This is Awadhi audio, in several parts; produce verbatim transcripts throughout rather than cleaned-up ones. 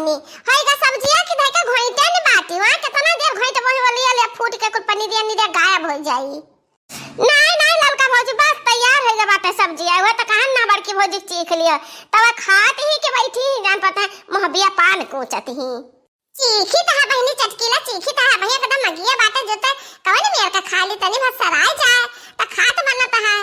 होइगा सब्जिया कि धइके घोइटे न बाटी, वहाँ केतना देर घोइटबो, बोलिया ले फूट के कुल पनीरिया निरिया गायब होइ जाई। नाहीं, नाहीं ललका भौजी, बस तैयार होइ गवा बाटे सब्जिया, वह तो कहन ना बड़की भौजी चीख लियो, तब खात ही के बैठी ही जान पता है मोहबिया पान कोचत ही। चीखी तहा बहिनी चटकीला, चीखी तहा बहिनी एकदम मगिया बाटे जो ते कवन मेर के खा ली, तनी भर सराय जाए, त खात बनत है।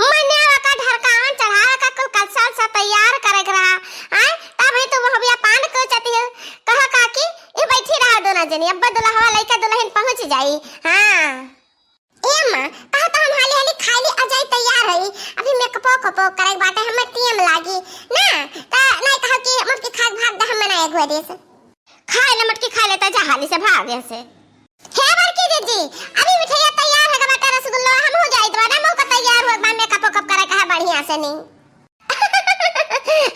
मने ओका ढरकावन चढ़ावे का कुल कलसा उलसा तैयार करे के रहा। आय, तब ही तू मोहबिया पान कोचती हो। कहो काकी, ई बैठी रहा दोनों जनी, अब्बा दुल्हवा लइका दुल्हन पहुँच जाई। हाँ। ए अम्मा, कहो तो हम हाली हाली खाई ली, आ जाई तैयार होई। अभी मेकअपो ओकअपो करे के बाटे, हमें टीएम लागी। ना, त नहीं कहो कि मोटकी खाक भाग दे, हम ना एक घरे से। खाए ले मोटकी, खाए ले, त जा हाली से भाग यहाँ से। हे बड़की जीजी, अभी मिठाइया तैयार है बाटे, रसगुल्ला हम हो जाई, तो ना मुँह का तैयार हो बा, मेकअप ओकअप करे का है बढ़िया से नहीं।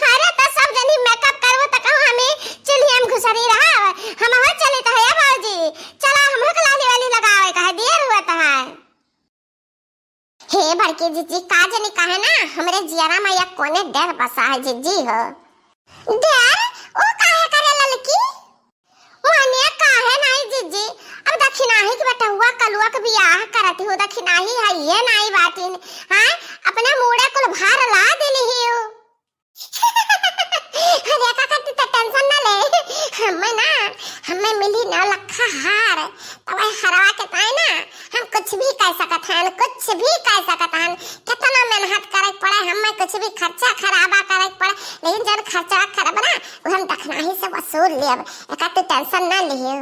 अरे त सब जनी मेकअप करबो त कहूँ हमें चूल्हिया में घुसरी रहा, हम हो चली त है भौजी, चला हम हो लाली वाली लगावे का है, देर हुआ त है। हे बड़की जीजी, का जनी काहे ना हमरे जियरा में या कोने डर बसा है जीजी हो। डर? ओ काहे करे ललकी? ओने काहे नाई जीजी, अब दखिनाही के बेटहुआ कलुआ के बियाह करत हो, दखिनाही है ये नाई बाटिन, हाँ? अपने मूड़े कुल भार ला दिली ही हो। अरे काका, तू तो टेंशन ना ले, हमें ना, हमें मिली नौ लखा हार, तो वह हरवा के ताई ना, हम कुछ भी कह सकत हन, कुछ भी कह सकत हन। कितना मेहनत करे के पड़े, हमें कुछ भी खर्चा खराबा करे के पड़े, लेकिन जब खर्चा खराब ना, वो हम दखनाही से वसूल लेब। एका तू टेंशन ना लियो।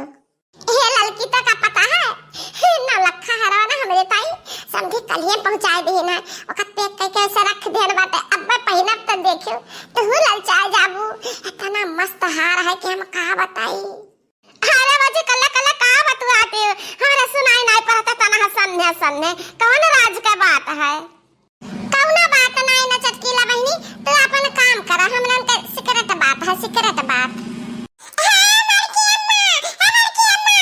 हे ललकी, तो का पता है, हे नौ लखा हरवा ना हमरे ताई समझी कलिए पहुँचाए दी ना, ओकर पैक करके ऐसे रख देन बाटे। अब मैं पहिनब तो देखियो, तू ललचाए जाबू। इतना मस्त हार है कि हम का बताई। अरे बाजी, कल्ला कल्ला का बतुआती हो? हमरा सुनाई नाई पड़ता, तना सन्ने सन्ने। कौन राज का बात है? कौनो बात नाई ना चटकीला बहिनी, तू अपन काम करा, हमनन के secret बात है, secret बात। हाँ, बड़की अम्मा, हाँ, बड़की अम्मा,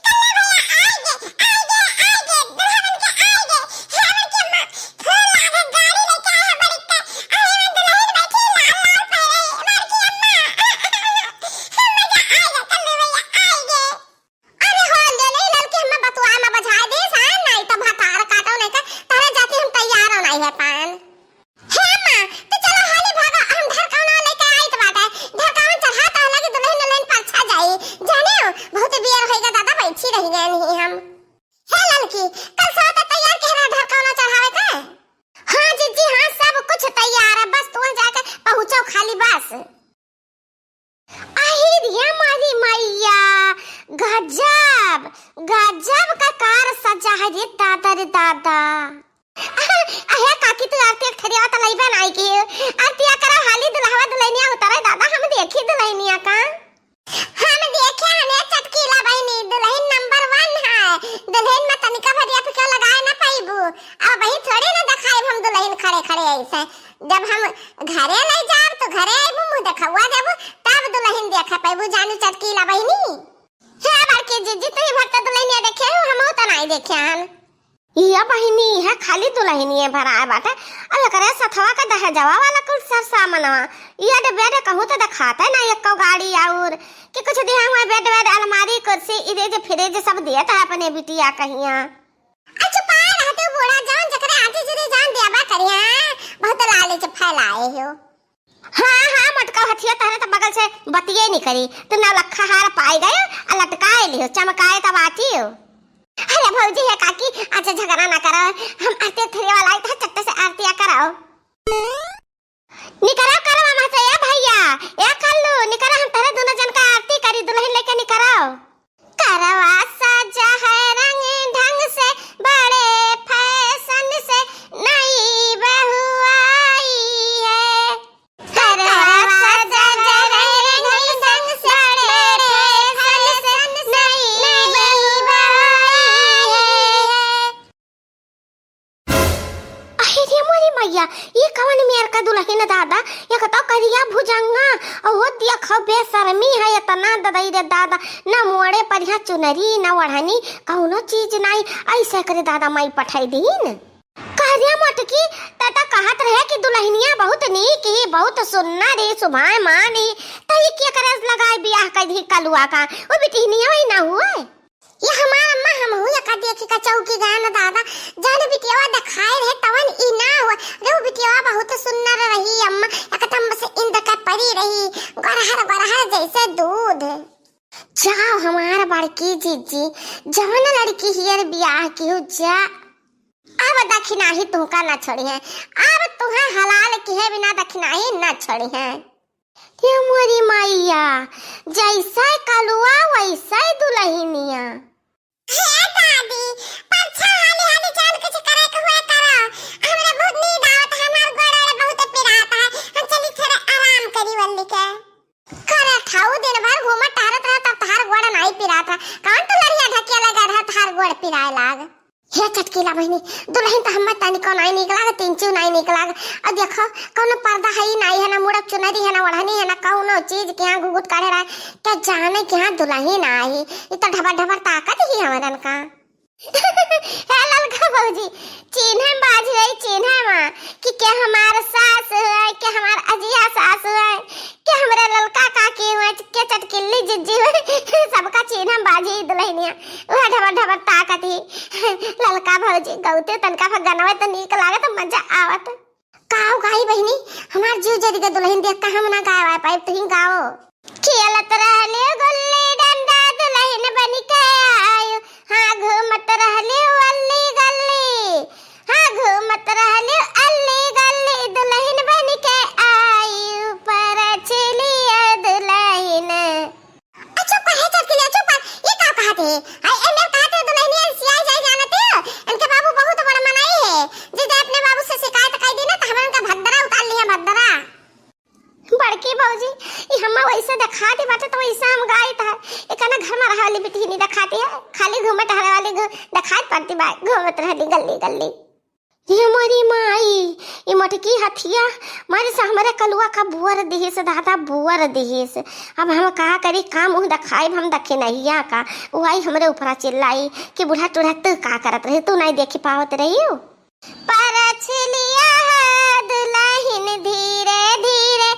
कल्ला भैया आइगे, आइगे, आइगे, दुल्हन के आइगे, हाँ, बड़की अम्मा, फूल लागे, गाड़ी लेके आए हैं बड़ी का, अरे, दुल्हन बैठी लाल लाल पहरे, बड़की अम्मा, हाँ, मजा आइगे, कल्ला भैया आइगे। अरे हो ले ले ललकी, हमें बतुआ में बझाए दे सान, नाई तो भतार काटो नहीं तो तहरे जाती हम तैयार हो नाई है पान। हे माँ, तो चलो हाली भागो, हम ढरकौना लेके आइत बाटे। ढरकौन चढ़ा तो लगे दुल्हन दुल्हन परछा जाई। जाने हो, बहुत बेर होइगा दादा, बैठी रह गए नहीं हम। हे ललकी, कलसा तो तैयार के रहा ढरकौना चढ़ावे का? हाँ जीजी हाँ, सब कुछ तैयार है, बस तू जाके पहुँचो खाली बस। अहि रे मोरी मैया, गजब, गजब का कार सजा है रे दादा, रे दादा। अहे काकी, तू आरती एक थरिया तो लइबे नाई की। आरतिया करा हाली, दुल्हवा दुल्हनिया उतरे दादा, हम देखी दुल्हनिया का। हम देखे हने चटकीला बहिनी, दुल्हन number one है। दुल्हन में तनिका भरिया फिका लगाए ना पाइबू। अब वही थोड़े ना दिखाए हम दुल्हन खड़े खड़े ऐसे। जब हम घरे ले जाब तो घरे आइबू, मुँह देखौआ देबू, तब दुल्हन देखे पैबू जानू चटकीला बहिनी। हे बड़की जीजी, तू ही भर त दुल्हनिया देखे हो, हमहू त नाई देखे हन। इया बहिनी, इहे खाली दुल्हनिये भराए बाटे। अब एकरे सथवा का दहेजवा वाला कुल सर सामनवा, इया डे बेड कहूँ त देखाते ना एको गाड़ी आउर, कि कुछ दिया हुआ बेड वेड, अलमारी, कुर्सी, इरेज, फिरेज सब दिया था अपने बिटिया कहिया। अच्छा, पाए रहते बूढ़ा जान, जकरे आधी जुदी जान देबा करिया, बहुत लालच फैलाए हो। हाँ, हाँ, मोटका हथिया तहरे त बगल से बतिये नहीं करी। तू नौलखा हार पाए गए, आ लटकाए लियो, चमकाए तब आती हो। अरे भौजी है काकी, अच्छा झगड़ा ना करो, हम आरती थरिया वाला आई तो चट्टे से आरतिया कराओ। निकरा करवा महतो, ए भैया, ए कल्लू, निकरा हम तहरे दोनों जन का आरती करी, दुल्हन लेके निकराओ। करवा सजा है रंग ढंग से, बड़े fashion से नई बहू आई है। करवा सजा है रंग ढंग से, बड़े fashion से नई बहू आई है। अहि रे मोरी मैया, ई कवन मेर का दुलहिन दादा, एक तो करिया भुजंगा, अउ वो देखो बेसरमी है एतना ददई रे दादा, न मोड़े परिहा चुनरी, न ओढ़नी, कउनो चीज नाई, अइसे करे दादा माई पठाई दीन। कह रे मोटकी, त त कहत रहे कि दुलहिनिया बहुत नीक ही, बहुत सुन्नर ही, सुभाय मान ही, त तो ये के करे लगाए बियाह कर दी कलुआ का? वो बिटिहनिया वही ना हुए। ये हमार अम्मा, हमहू एका देखी का चौकी गए न दादा, जौन बिटियावा देखाए रहे तवन ई ना हुआ। अरे वो बिटियावा बहुत सुंदर रही अम्मा, एकदम से इंद के परी रही, गरहर गरहर जैसे दूध। जाओ हमार बड़की जीजी, जवन लड़की हियर बियाह किहू जा। अब दखिनाही तुहका ना छोड़ी है, अब तुहे हलाल किहे बिना दखिनाही ना छोड़ी है। ये मोरी माइया, जैसे कलुआ वैसे दुलहिनिया। हे दादी, परछा हाली हाली जान कुछ करे के हुए करो। हमरा बहुत नींद आवत है, हमार गोड़ ओड़ बहुत पिरात है। हम चली थोड़ा आराम करी वल्ली के। करे खाऊ दिन भर घूमत टहरत रह, तब तहार गोड़ नाई पिरात है। कौन तू लड़िया ढकिया लगा रहा, तहार गोड़ पिराए लाग। हे चटकीला बहिनी, दुलहिन त हम्मे तनिको नाई नीक लाग, तिनचू नाई नीक लाग। अ देखो, कौनो पर्दा है ही नाई है, ना मुड़क चुनरी है, ना ओढ़नी है, ना कौनो चीज के यहाँ घुघुट काढ़े रहे। क्या जाने के यहाँ दुलहिन आई, इ त ढबर ढबर ताकत ही हमरन का। हे ललका भौजी, चीन्हे बाजी है, चीन्हे माँ, कि के हमार सास है, के हमार अजिया सास है, के हमरे ललका काकी हुए, के चटकिल्ली जिज्जी हुए, सबका चीन्हम बाजी दुलहिनिया। वह ढबर ढबर ताकत ही। ललका भौजी गौते तनका भर गनवे तो नीक लागत, मजा आवत। काऊ गाई बहिनी, हमार जीव जरी के दुलहिन देख के हम ना गाए पाए, तुही गाओ। खेलत रहले गुल्ली डंडा दुलहिन बन के आयो, हाँ घूमत रहले अल्ली गल्ली, हाँ घूमत रहले अल्ली गल्ली दुलहिन बन के आई ऊपर चलिया दुलहिन। आ चुप कर, हे चटकिलिया, चुप कर। ये का कहत है? हाय, ए मेर कहत है दुलहिनिया सियाई जाई जानत है? इनके बाबू बहुत बड़ मनाई है। जे जे अपने बाबू से शिकायत कर दी ना, तो हम इनका भद्दरा उतार लिया, भद्दरा। बड़की भौजी, ई हम्मा वैसे देखाती बाटे तो वैसे हम गाइत है। एकना घर में रहे वाली बिटिहनी देखाती है, खाली घूमे टहरे वाली घू-, देखात पड़ती बा, घूमत रहली गल्ली गल्ली। ये मोरी माई, ई मोटकी हथिया मारे से हमरे कलुआ का बुअर दिहिस, दादा बुअर दिहिस। अब हम का करी, का मुँह देखाइब हम दखिनहिया का। उ आई हमरे ऊपरा चिल्लाई कि बूढ़ा टूढ़ा तू का करत रही, तू नहीं देखी पावत रही हो। परछलिया दुलहिन धीरे धीरे